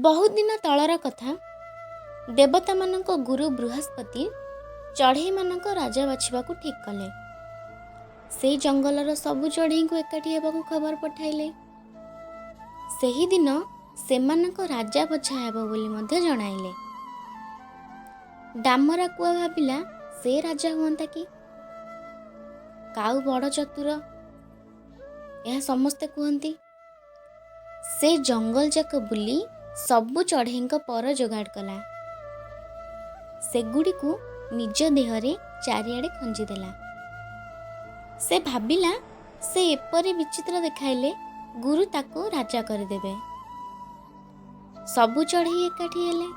ବହୁତ ଦିନ ତଳର କଥା। ଦେବତାମାନଙ୍କ ଗୁରୁ ବୃହସ୍ପତି ଚଢ଼େଇମାନଙ୍କ ରାଜା ବାଛିବାକୁ ଠିକ୍ କଲେ। ସେଇ ଜଙ୍ଗଲର ସବୁ ଚଢ଼େଇଙ୍କୁ ଏକାଠି ହେବାକୁ ଖବର ପଠାଇଲେ। ସେହିଦିନ ସେମାନଙ୍କ ରାଜା ବଛା ହେବ ବୋଲି ମଧ୍ୟ ଜଣାଇଲେ। ଡାମରା କୁଆ ଭାବିଲା, ସେ ରାଜା ହୁଅନ୍ତା କି? କାଉ ବଡ଼ ଚତୁର, ଏହା ସମସ୍ତେ କୁହନ୍ତି। ସେ ଜଙ୍ଗଲ ଯାକ ବୁଲି ସବୁ ଚଢ଼େଇଙ୍କ ପର ଯୋଗାଡ଼ କଲା। ସେଗୁଡ଼ିକୁ ନିଜ ଦେହରେ ଚାରିଆଡ଼େ ଖଞ୍ଜିଦେଲା। ସେ ଭାବିଲା, ସେ ଏପରି ବିଚିତ୍ର ଦେଖାଇଲେ ଗୁରୁ ତାକୁ ରାଜା କରିଦେବେ। ସବୁ ଚଢ଼େଇ ଏକାଠି ହେଲେ।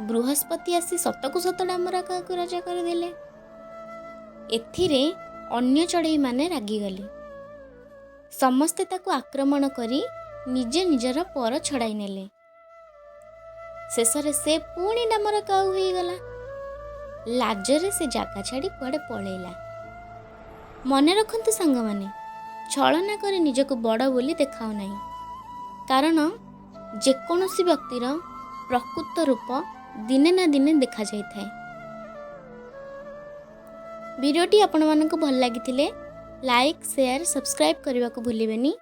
ବୃହସ୍ପତି ଆସି ସତକୁ ସତ ଡାମରା କାଉକୁ ରାଜା କରିଦେଲେ। ଏଥିରେ ଅନ୍ୟ ଚଢ଼େଇମାନେ ରାଗିଗଲେ। ସମସ୍ତେ ତାକୁ ଆକ୍ରମଣ କରି ନିଜେ ନିଜର ପର ଛଡ଼ାଇ ନେଲେ। ଶେଷରେ ସେ ପୁଣି ଡାମରା କାଉ ହେଇଗଲା। ଲାଜରେ ସେ ଜାଗା ଛାଡ଼ି କୁଆଡ଼େ ପଳେଇଲା। ମନେ ରଖନ୍ତୁ ସାଙ୍ଗମାନେ, ଛଳନା କରି ନିଜକୁ ବଡ଼ ବୋଲି ଦେଖାଅ ନାହିଁ, କାରଣ ଯେକୌଣସି ବ୍ୟକ୍ତିର ପ୍ରକୃତ ରୂପ ଦିନେ ନା ଦିନେ ଦେଖାଯାଇଥାଏ। ଭିଡ଼ିଓଟି ଆପଣମାନଙ୍କୁ ଭଲ ଲାଗିଥିଲେ ଲାଇକ୍, ସେୟାର, ସବସ୍କ୍ରାଇବ୍ କରିବାକୁ ଭୁଲିବେନି।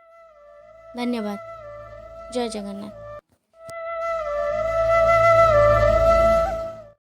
ଧନ୍ୟବାଦ। ଜୟ ଜଗନ୍ନାଥ।